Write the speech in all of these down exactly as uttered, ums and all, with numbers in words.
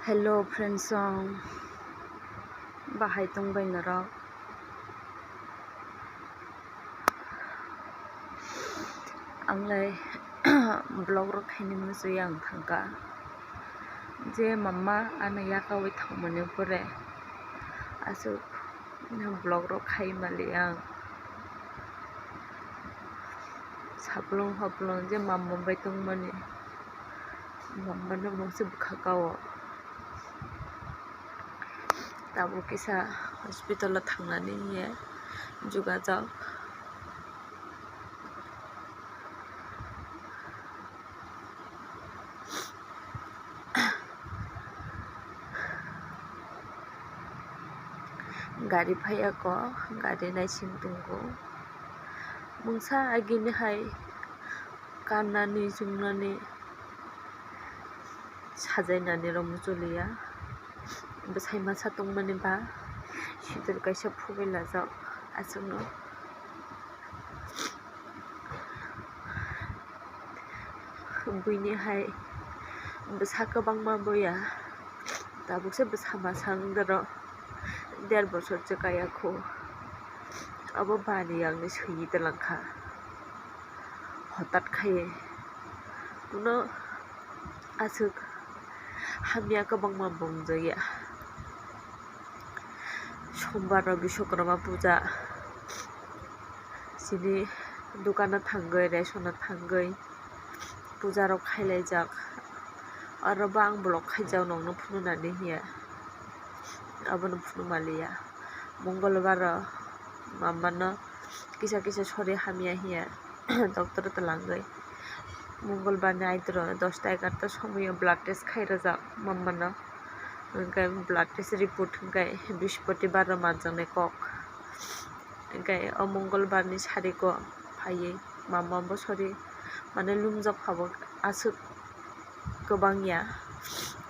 Hello friends song, bahai tongbai norok? Anglai vlog rok khaini muchui ang thangkha, je mama ano yakaui thangmani pore aswk vlog rok khai mali ang. Saplung haplung je mama bai tongmani, mama no mungsa bwkha kao. Tabuk kisa hospital o thangnani hiye jugajak. Gari phaiya kok, gari naising tongo. Mungsa agini hai kannani chungnani sajainani rok mucholiya. Bwsai masa tongmani ba sidur kaisa phugwi lajak aswkno. Buini hai bwsa kwbangma boya, tabukse bwsa masa wngdaro, der bosor se kaya kho. Abo bani ang ni swiwi twlang kha, hotat khai kuno aswk hamya kwbangma bo wngjaya. Sombar o Biswakarma puja, chini dukano thangwi, ration o thangwi puja rok khailaijak. Oro bo ang vlog khaijak nokno phunuknani hiya, abono phunuk maliya. Mongolbar o mama no kisa kisa sori hamya hiya doctor o twlangwi. Mongolbar ni aitoro dosta egarota somoyo blood test khai rwjak mama no, hwnkhe blood test report hwnkhe Brihaspatibar o manjaknai kok. Hwnkhe o Mongolbar ni sariko phaiwi mama bo sori, mane lumjak phabo aswk kwbangya.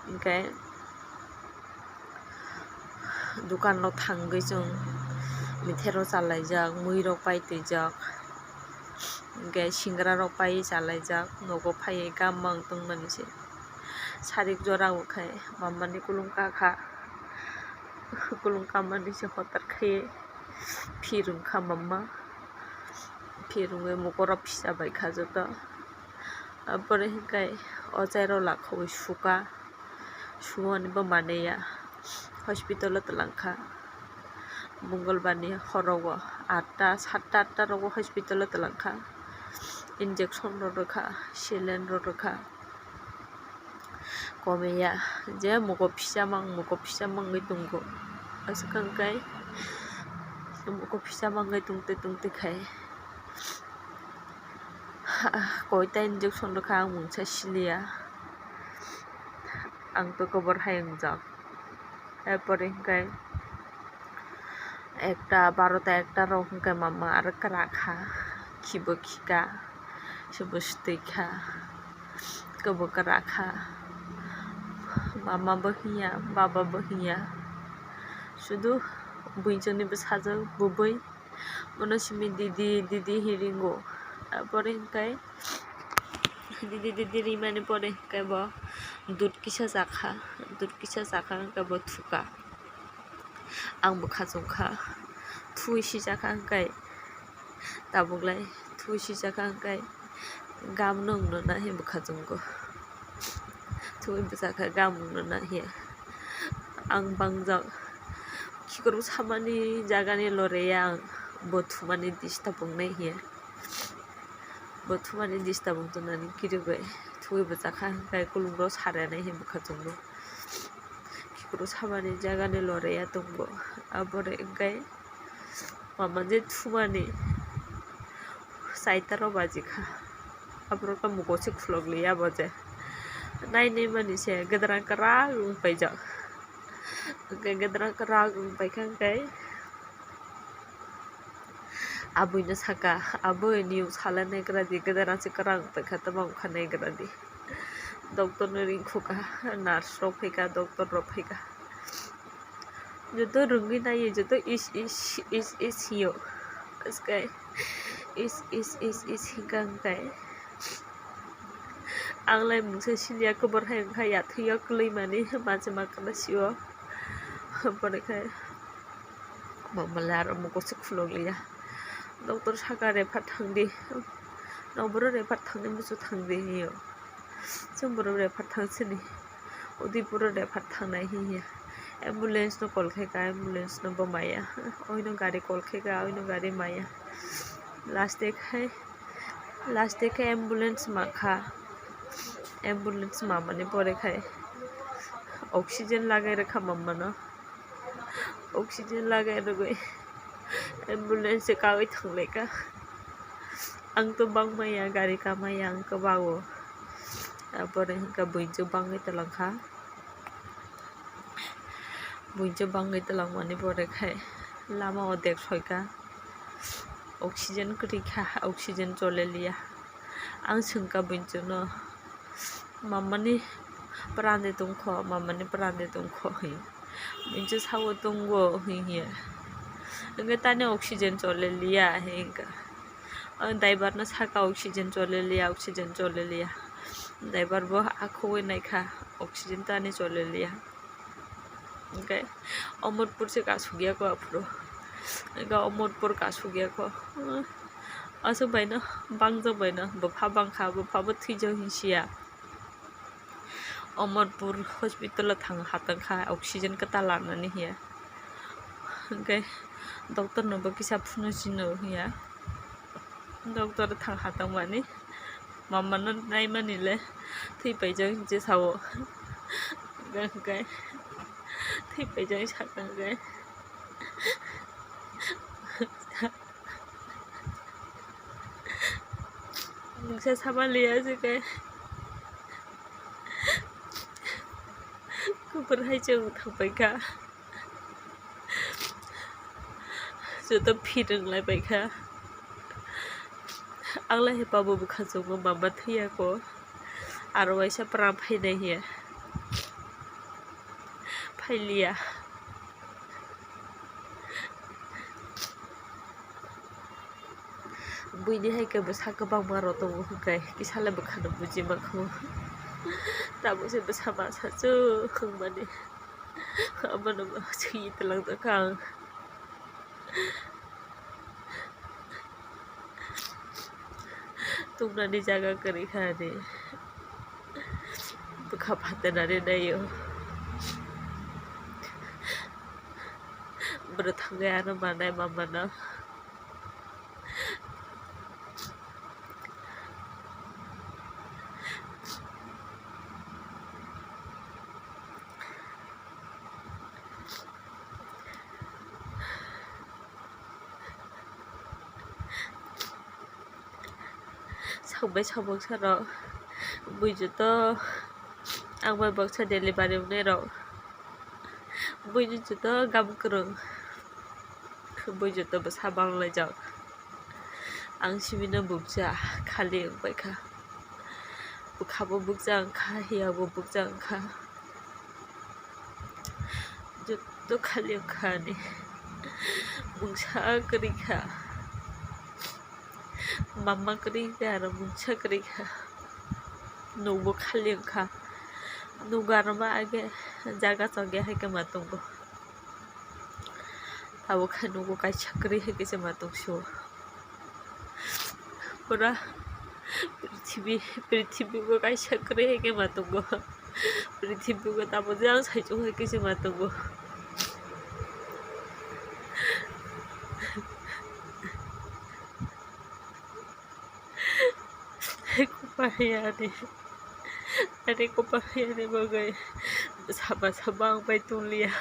Hwnkhe dukan o thangwi chwng mithai rok chalaijak, mui rok pai twijak, hwnkhe singra rok pai chalaijak, nogo phaiwi gam mang tongmani se. Sarik jora o khai mama ni kulung kakha, kulung kamani se hotar khai phirung kha mama, phirungwi mokol rok phisa bai kha joto. Aboni hwnkhe o chairo lakhaui suka, suwani bo manliya, hospital o twlang kha. Mongolbar ni hor rogo atta, satta atta rogo hospital o twlang kha, injection rok rwkha, saline rok rwkha. Komiya je mokol phisa mang, mokol phisa mangwi tongo. Aswk hwnkhe mokol phisa mangwi tongtwi tongtwi khai koita injection rwkha, ang mungsa siliya, ang to kobor hai wngjak. Erpore hwnkhe ekta, barota ekta rok hwnkhe mama aro kwra kha, khibo khika, se bo swtwi kha, kwbo kwra kha, mama bo hiya, baba bo hiya, sudu buichani bwsajwk bwbwi. Bono simi didi, didi hinwi ringo. Aboni hwnkhe didi, didi rimani pore hwnkhe bo dud kisa chakha, dud kisa chakha hwnkhe bo thuka. Ang bwkha chwngkha, thui sijakha hwnkhe, tabuklai thui sijakha hwnkhe, gam nwng no nahi bwkha chwngo. Thui bwchakha gam nwng no nahi. Ang bangjak. Khikrok samani jagani loreya ang, bo thumani disturb wngnai hiya. Bo thumani disturb wng tongnani kirigwi. Thui bwchakha hwnkhe kulungrok sarenai hi bwkha chwngo. Khikrok samani jagani loreya tongo. Aboni hwnkhe mama je thumani saitaro bajikha. Aborok no mokol se khulok liya bo je. Nai nai mani se gedra kwrak wng paijak. Hwnkhe gedra kwrak wng paikha hwnkhe abui no saka, "Abui, niyok salai naigra di, gedra se kwrak wng paikha, tamo wngkha naigra di." Doctor no ringkhuka, nurse rok phaika, doctor rok phaika. Joto rwngwi naiwi joto is is is is hiyo. Aswk is is is is hwnkha hwnkhe Ang lai mungsa siliya, kubur hai wngkha yathwi o kwlwi mani, manse ma kana sio. Boni khai mama le aro mugo se khulok liya. Doctor saka refer thangdi, nokboro refer thangdi, musu thangdi hiyo. Chwng borok refer thang sini, Udaipur o refer thangnai hiya. Ambulance no call khai ka, ambulance no bo maya. Oino gari call khai ka, oino gari maya. Last day khai, last day khai ambulance ma kha. Ambulance ma mani pore khai oxygen lagai rwkha mama no. Oxygen lagai rwgwi ambulance se kawi thanglaikha. Ang to bangmaya, gari kamaya ang kwbago. Aboni hwnka buinjwk bangwi twlangkha. Buinjwk bangwi twlangmani pore khai lama o dek soika. Oxygen kwrwi kha, oxygen chole liya. Ang swngkha buinjwkno, "Mamani pran de tongkho, mamani pran de tongkho," hwi. Buinjwk sao, "Tongo," hwi hiya. Hwnkhe tani oxygen chole liya, hwi hwnkha. Ang driver no saka, "Oxygen chole liya, oxygen chole liya." Driver bo akhogwi naikha, oxygen tani chole liya. Hwnkhe Omorpur se kasugya kho aphuru. Hwnkhe Omorpur kasugya kho. Aswk baino, bangjak baino, bwpha bangkha, bwpha bo thwijak hinsiya. Omorpur hospital o thang hatang kha, oxygen kwtal lanani hiya. Hwnkhe doctor no bo kisa phunuk sino hiya. Doctor thang hatang mani. Mama no naimani le thwi paijak hinwi sao. Hwnkhe thwi paijak hinwi sakha hwnkhe. Mungsa sama liya se khe. Kubur hai chwng thang paikha. Joto phirwng lai paikha. Ang lai hai pabo bwkha chukgo mama thwiya kho. Aro waisa pran phainai hiya. Phailiya. Buini hai khe bwsa kwbangma rw tongo hwnkhe kisa le bwkhano buji mankha. Tabuk se bwsa masa chwng wngmani. Abono swi twlang tongkha ang. Tubnani jaga kwrwi kha ani. Bwkha phatarnani naio. Bwrwi thangwi ano manai mamano. Sokbai sok baksa rok, bui joto ang bai baksa delivery wngnai rok, bui joto gam kwrwng, bui joto bwsa banglaijak. Ang simi no bukcha khali wng paikha, bwkha bo bukcha wngkha, hiya bo bukcha wngkha. Joto khali wngkha ani mungsa kwrwi kha, mama kwrwi kha, aro mungsa kwrwi kha. Nukbo khali wngkha, nugo aro ma age jaga chongya hai khe ma tongo. Abo khe nugo kaisa kwrwi hai khe se ma tong sio. Pura prithibi, prithibi bo kaisa kwrwi hai khe ma tongo. Prithibi bo tamo jang saichung hai khe se ma tongo. Kopar ya ani, ani kopar ya ani bagwi sama sama ang bai tong liya.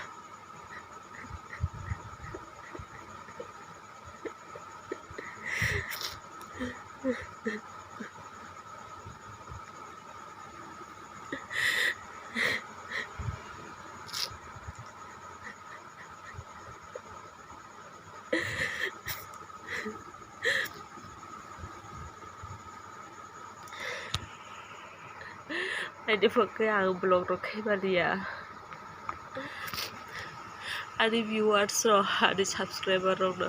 Ani pokhe ang vlog rok khai maliya. Ani viewers rok, ani subscriber rok no.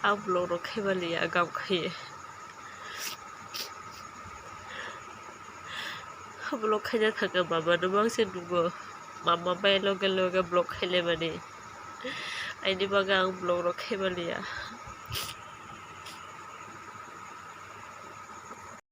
Ang vlog rok khaimaliya gam khaiye. Vlog khaina thangkha mama no mangse nungo. Mama bai loge loge vlog khailaimani. Aini bagwi ang vlog rok khaimaliya.